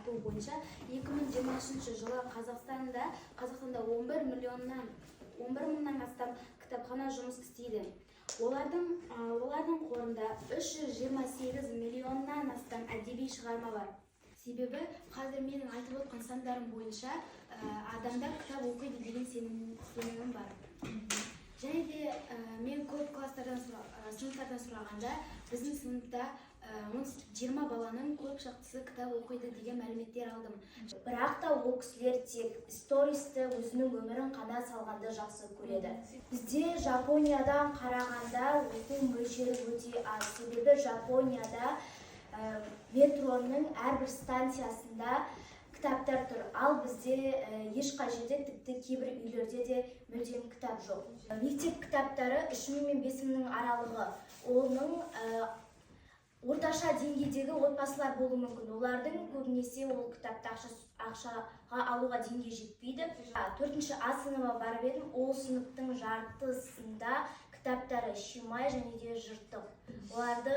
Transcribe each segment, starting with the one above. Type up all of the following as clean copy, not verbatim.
айтуы бойынша, 2023 жылы Қазақстанда 11 миллионнан 11 мыңнан астам кітапхана жұмыс істейді. Олардың қорында 328 миллионнан астам әдеби шығарма бар. Себебі қазір менің айтып отқан сандарым бойынша адамдар кітап оқиды деген сенімім бар. Және де мен көп класстардан сыныптардан сұрағанда, біздің сыныпта 20 баланың көп шақтысы кітап оқиды деген мәліметтер алдым. Бірақ та ол кісілер тек стористі, өзінің өмірін қана салғанды жақсы көреді. Бізде Жапониядан қарағанда оқу мөлшері өте аз, себебі Жапонияда метроның әрбір станциясында кітаптар тұр, ал бізде ешқай жерде, тіпті кейбір үйлерде де мүлдем кітап жоқ. Мектеп кітаптары 3000 мен 5000-нің аралығы. Оның орташа деңгейдегі отбасылар болуы мүмкін, олардың көбінесе ол кітапты ақшаға алуға деңгейі жетпейді. Төртінші А сыныбына барып едім, ол сыныптың жартысында кітаптары шимай және де жыртық, оларды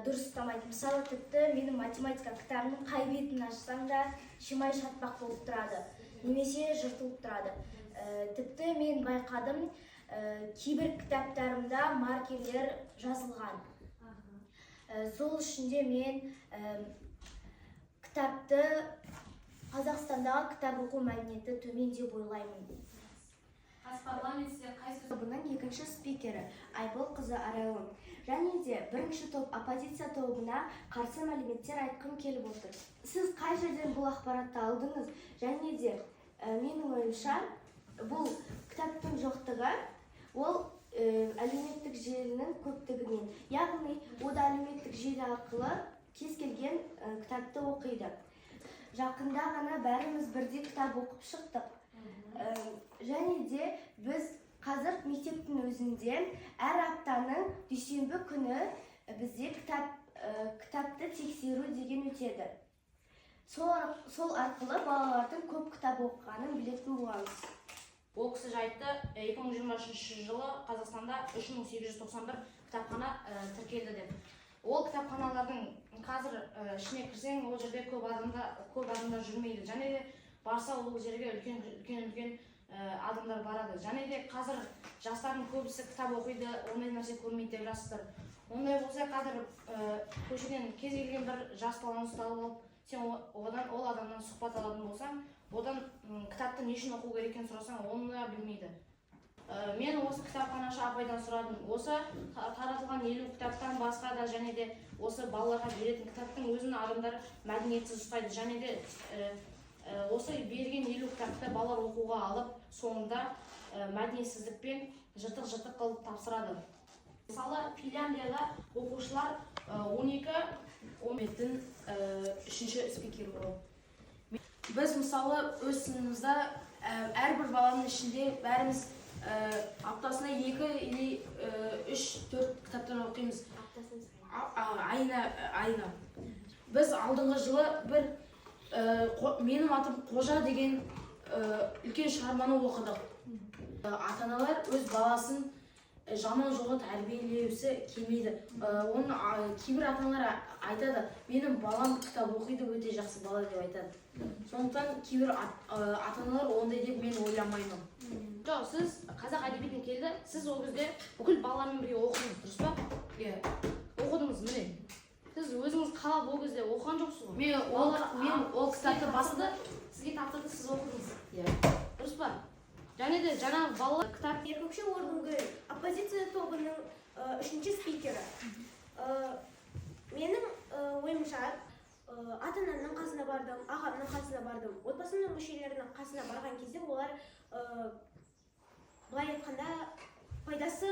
дұрыс ұстамайды. Мысалы, тіпті менің математика кітабының қай бетін ашсаң да, шимай шатпақ болып тұрады немесе жыртылып тұрады. Тіпті мен байқадым, кейбір кітаптарымда маркерлер жазылған. Сол үшін де мен кітапты, Қазақстандағы кітап оқу мәдениеті төмен деп ойлаймын. Қазпарламент қайсы Тобының екінші спикері Айбол қызы Арайлым. Және де бірінші топ, оппозиция тобына қарсы мәліметтер айтқым келіп отыр. Сіз қай жерден бұл ақпаратты алдыңыз? Және де менің ойымша, бұл кітаптың жоқтығы ол әлеуметтік желінің көптігінен, яғни ода әлеуметтік желі арқылы кез келген кітапты оқиды. Жақында ғана бәріміз бірдей кітап оқып шықтық. Және де біз қазір мектептің өзінде әр аптаның дүйсенбі күні бізде кітапты тексеру деген өтеді. Сол арқылы балалардың көп кітап оқығанын білетін боламыз. Ол кісі айтты, 2023 жылы Қазақстанда 3891 кітапхана тіркелді деп. Ол кітапханалардың қазір ішіне кірсең, ол жерде көп адамдар жүрмейді және де барса, ол жерге үлкен үлкен үлкен адамдар барады. Және де қазір жастардың көбісі кітап оқиды, ондай нәрсе көрмейді деп жазыптыр. Ондай болса, қазір көшеден кез келген бір жас баланы ұстап алып, сен одан, ол адамнан сұхбат алатын болсаң, одан кітапты не үшін оқу керек екенін сұрасаң, оны да білмейді. Мен осы кітапханашы апайдан сұрадым. Осы таратылған 50 кітаптан басқа да және де осы балаларға беретін кітаптың өзін адамдар мәдениетсіз ұстайды. Және де осы берген 50 кітапты балалар оқуға алып, соңында мәдениетсіздікпен жыртық жыртық қылып тапсырады. Мысалы, Финляндияда оқушылар 12 Құрметтің үшінші спикері боламын. Біз, мысалы, өз сыныбымызда әрбір баланың ішінде бәріміз аптасына екі или үш, төрт кітаптан оқимыз. Айына. Біз алдыңғы жылы бір «Менің атым Қожа» деген үлкен шығарманы оқыдық. Ата аналар өз баласын жаман жолға тәрбиелегісі келмейді. Оның кейбір ата аналар айтады: «Менің балам кітап оқиды, өте жақсы бала», — деп айтады. Сондықтан кейбір ата аналар ондай деп мен ойламаймын. Жоқ, сіз қазақ әдебиетіне келді, сіз ол кезде бүкіл балалармен бірге оқыдыңыз, дұрыс па? Иә. Оқыдыңыз, міне. Сіз өзіңіз қалап ол кезде оқыған жоқсыз ғой. Мен ол мен ол кітапты басында Сізге тапсырды, сіз оқыдыңыз. Иә. Дұрыс па? Және де жаңағы балалар кітап Еркөкше Орынгүл, оппозиция тобының үшінші спикері. Менің ойымша, ата анамның қасына бардым, ағамның қасына бардым, отбасымның мүшелерінің қасына барған кезде олар былай айтқанда, пайдасы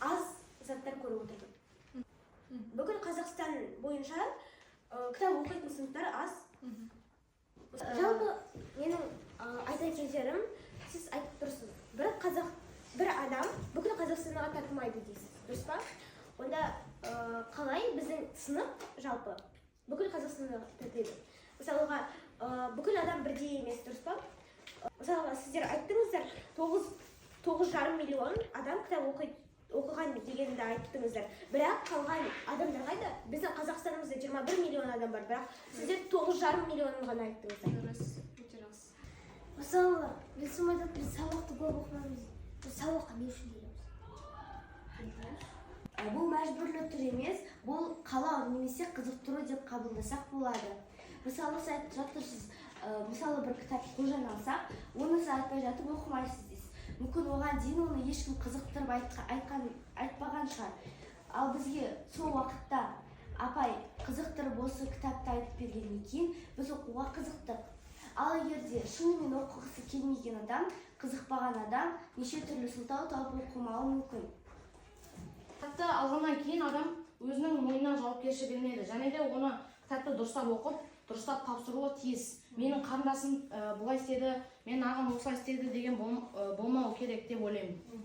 аз заттар көріп отырдым. Бүкіл Қазақстан бойынша кітап оқитын сыныптар аз. Жалпы менің айта кетерім, сіз айтып тұрсыз, бір қазақ, бір адам бүкіл Қазақстанға татымайды дейсіз, дұрыс па? Онда қалай біздің сынып жалпы бүкіл Қазақстанға татиды? Мысалға, бүкіл адам бірдей емес, дұрыс па? Мысалға, сіздер айттыңыздар, 9,5 миллион адам кітап оқиды. Оқыған дегенді айттыңыздар, бірақ қалған адамдар қайда? Біздің Қазақстанымызда 21 миллион адам бар, бірақ сіздер 9,5 миллионын ғана айттыңыздар. Дұрыс, өте жақсы. Мысалы, Гүлсім айтады, біз сабақты көп оқымаймыз. Біз сабаққа не үшін келеміз? Бұл мәжбүрлі түр емес, бұл қалау немесе қызықтыру деп қабылдасақ болады. Мысалы, сіз айтып жатырсыз, мысалы, бір кітап, «Қожаны» алсақ, оны сіз айтпай жатып оқымайсыз дейсіз. Мүмкін, оған дейін оны ешкім қызықтырып айтқан, айтпаған шығар. Ал бізге сол уақытта апай қызықтырып, осы кітапты айтып бергеннен кейін біз оқуға қызықтық. Ал егер де шынымен оқығысы келмеген адам, қызықпаған адам неше түрлі сылтау тауып оқымауы мүмкін. Кітапты алғаннан кейін адам өзінің мойнына жауапкершілік ілінеді және де оны, кітапты дұрыстап оқып, дұрыстап тапсыруы тиіс. Менің қарындасым бұлай істеді, менің ағам осылай істеді деген болмауы керек деп ойлаймын.